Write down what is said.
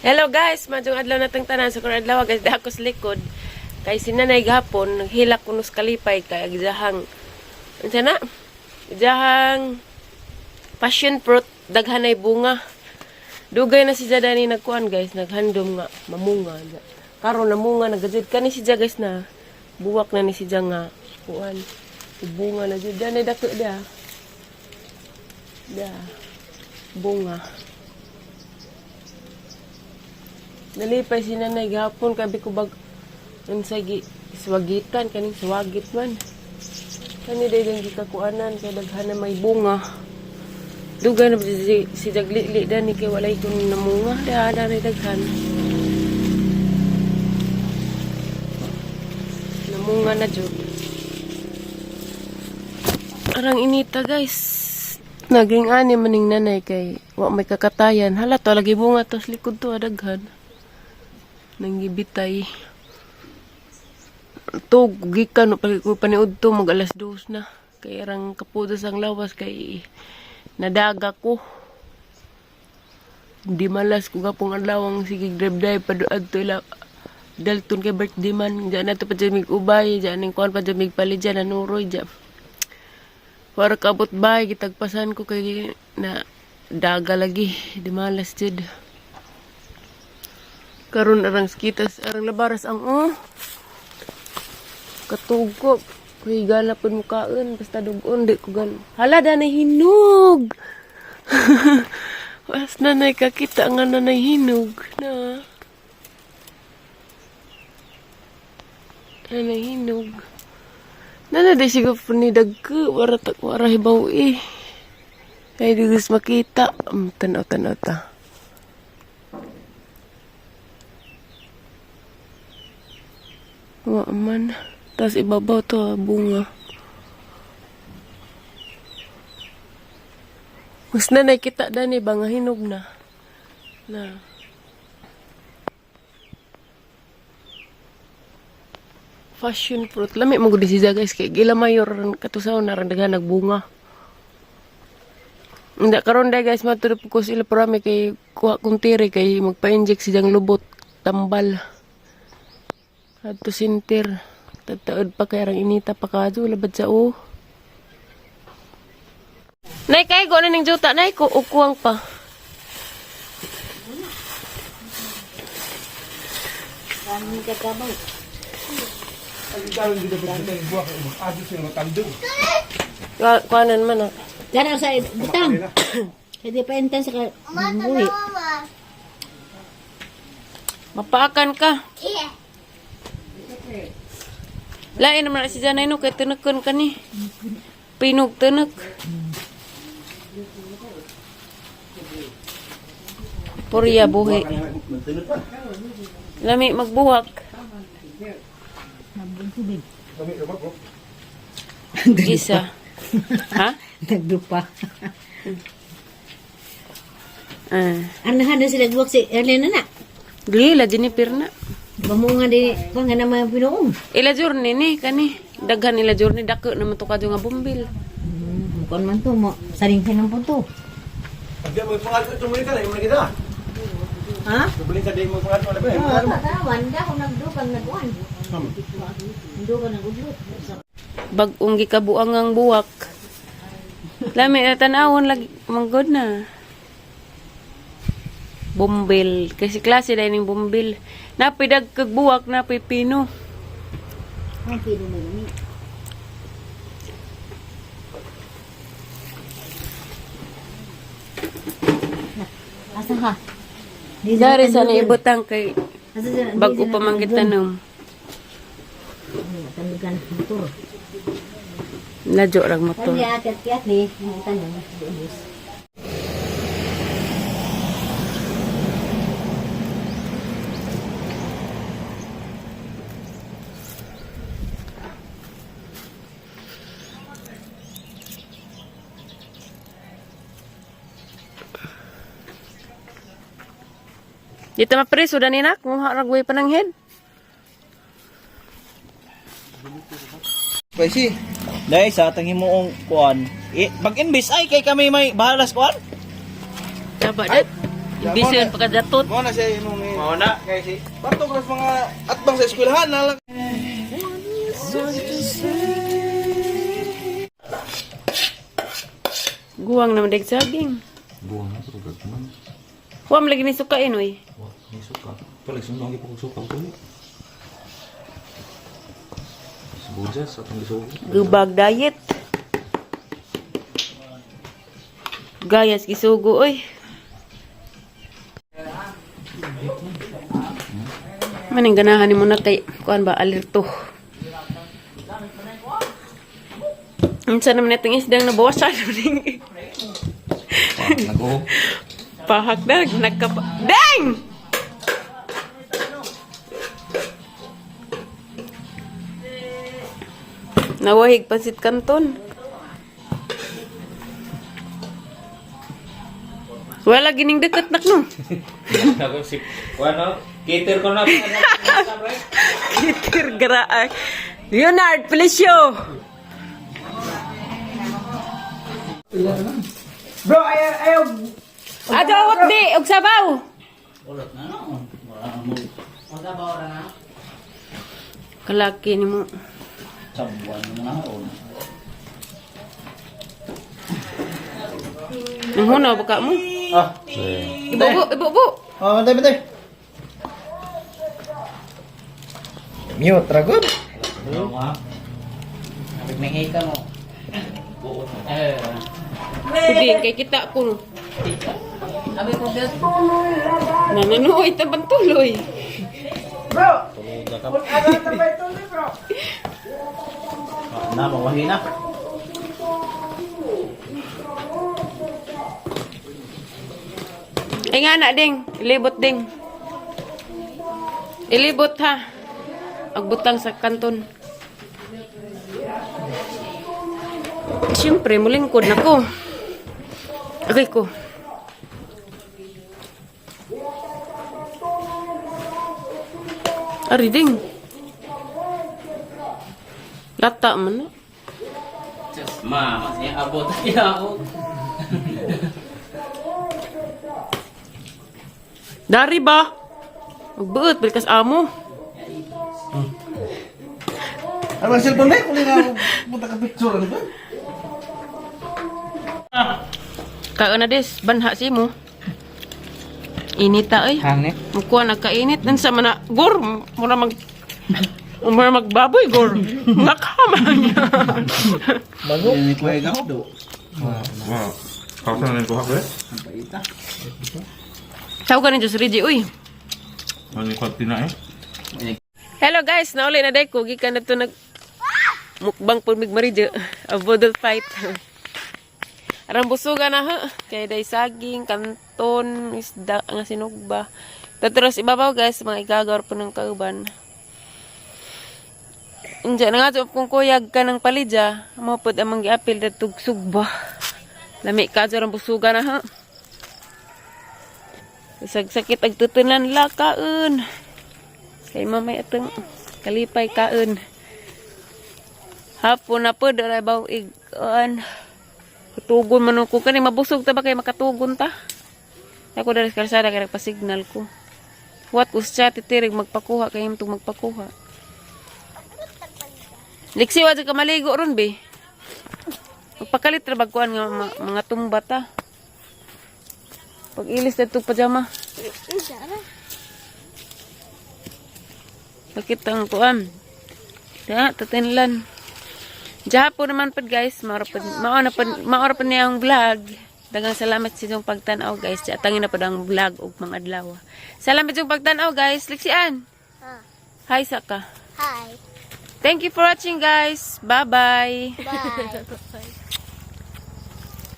Hello guys, madyong adlaw natang tanan sa karong adlaw guys, dako sa likod. Kay si nanay gahapon naghilak kunos kalipay kay gijahang unsa na? Gijahang passion fruit daghan ay bunga. Dugay na si Jadani nagkuan guys, naghandom nga mamunga. Karon namunga nagajud kani si Ja guys na buwak na ni si Ja nga kuan. Bunga na jud danay dako da. Da. Bunga. Nalipay si nanay gahapon kabi ko bag unsay gi swagitan kaning swagit man. Kani day lang gikakuanan kay daghan na may bunga. Dugay na ba si Jaglili dani kay walay kun namunga da na daghan. Namunga na jud. Arang inita guys. Naging ani maning nanay kay wa may kakatayan. Hala to lagi bunga to sa likod to daghan. Nanggibitay. To gikan no pag ko paniud to mag alas 2 na. Kay arang kapudas ang lawas kay nadaga ko. Di malas ko gapong adlaw ang sige drive drive pa adto ila Dalton kay birthday man. Diyan na to pa dyan mig ubay, diyan ning kuan pa dyan mig palit dyan, nanuroy dyan. Para kabot bay, gitagpasan ko kay na daga lagi, di malas jud. Karon arang skitas, arang labaras ang oh. Katugko, kuy gana pud mukaon, basta dugon di ko gan. Hala da na hinog. Was nanay kakita nga nanay hinog na. Nanay hinog. Nana di siguro po ni dagko, wara tak wara hibaw eh. Ay di gusto makita. Tanaw tanaw ta. Wa man. Tapos ibabaw to ah, bunga. Mas na nakita dani ba nga hinog na. Na. Fashion fruit. Lami mo gud siya guys kay gila mayor katusaw na ran daghan nagbunga. Hindi karon day guys matulog ko sila parami kay kuha kong tiri kay magpa-inject siyang lubot tambal. Adto sinter. Tataod pa kay arang inita pa kadyo labad sa o. Nay kay go na ning juta nay ko ukuang pa. Kuanan man ah. Diyan sa butang. Hindi pa enten sa buhi. Mapaakan ka. Lain naman na si Janay no kay tinukon ka ni. Pinog tunok. Purya buhi. Lami magbuwak. Isa. Ha? Nagdupa. Ah. Anahan na sila buwak si Erlena na. Gila Jennifer na. Bamunga di pa nga naman pinuong. Ila journey ni kani. Daghan ila journey dako naman to kadyo nga bumbil. Kon man to mo saring ng punto. Pag mo pangalan tumuli ka na, yung kita. Ha? Tumuli ka di mo pangalan wala ba? Oo, tawan da ko nagdukan nagkuan. Nagdukan nagudlot. Bag-ong gikabuang ang buwak. Lami na tanawon lagi manggod na. Bumbil. Kasi klase dahil ning bumbil. Napidag kag buwak, napi pino. Ang pino mo ni. Asa ka? Di Dari sa na ibutang kay Asa sa bago pa man gitanom. Tandugan motor. Nadyo rag motor. Kanya akyat-kyat ni, ang tanong, ubos. Dito mapreso dani nak, muha rag way pananghed. Spicy. Dahil sa atang himuong kuan. Eh, pag-invest ay kay kami may bahalas kuan. Taba dat. Busy yun pagkadatot. Mo na siya imong Mao na. Kay si Patong ras mga atbang sa eskwelahan na lang. Guwang naman dag saging. Buang na pero gagman. Huwag mo lagi ni sukain, uy. Wa ni suka. Palig sundang gyud ko suka ko. Sibuyas atong gisugo. Gubag diet. Gayas gisugo, oy. Maning ganahan ni mo na kay kuan ba alerto. Unsa naman itong isdang nabawasan ning Nag-o. pahak na nagkapa. Deng! Nawahig pansit kanton. Wala gining deket nak no. Ako si kuano, cater ko na. Kitir graag. Leonard Felicio. Bro, ayaw, ayaw. Ato awak di og sabaw. Kalaki nimo. Nang hunaw ba ka mo? Ah. Ibubo, ibubo. Oh, bantay, bantay. Mute, ragod. Hindi, kay kita ko. Nananuoy taban tuloy. Bro! Kung ano na ba ito, bro? Na, mawahi na. Ay nga na, ding. Ilibot, ding. Ilibot, ha. Agbutang sa kanton. Siyempre, mulingkod na ko. Agay ko. Ari, ding. Lata man na. Ma, masih abot ya ako. Dari ba? Magbuot, balikas amo. Ano ba cellphone ba? Kung na punta ka picture ano ba? Kaon na des, banha si mo. Inita ay. Hangit. Mukuha nagkainit. Nansa man na, gor, mura magbaboy, gor. Nakama niya. Bago. Ni kuya gawdo. Wow. Kausa na ko ha. Tawag ka ni Diyos Reggie, uy. Ano ko tina eh? Hello guys, nauli na day ko. Gikan na to nag mukbang po mig maridyo. A budol fight. Arang busuga na ha. Kay day saging, kanton, isda nga sinugba. Tatros ibabaw guys, mga igagawar po ng kauban. Inja na nga kung kuyag ka ng palidya, mo pod amang giapil datug sugba. Lami ka arang busuga na ha. Isag sakit ag tutunan la kaon. Kay mamay atong kalipay kaon. Hapon na po, daray baw igaan. Katugon man ko kani mabusog ta ba kay makatugon ta. Ako diri sa kalsada kay nagpa-signal ko. What usya titirig magpakuha kay imtong magpakuha. Liksi wa ka maligo ron be. Magpakalit ra bag kuan nga mga tumba ta. Pag ilis na itong pajama. Bakit ang kuan? Da, tatinlan. Diya po naman pod guys, maora pod niya ang vlog. Daghang salamat sa inyong pagtan-aw guys. Diya tangin na pod ang vlog ug mga adlaw. Salamat sa inyong pagtan-aw guys. Liksian. Hi Saka. Hi. Thank you for watching guys. Bye-bye. Bye.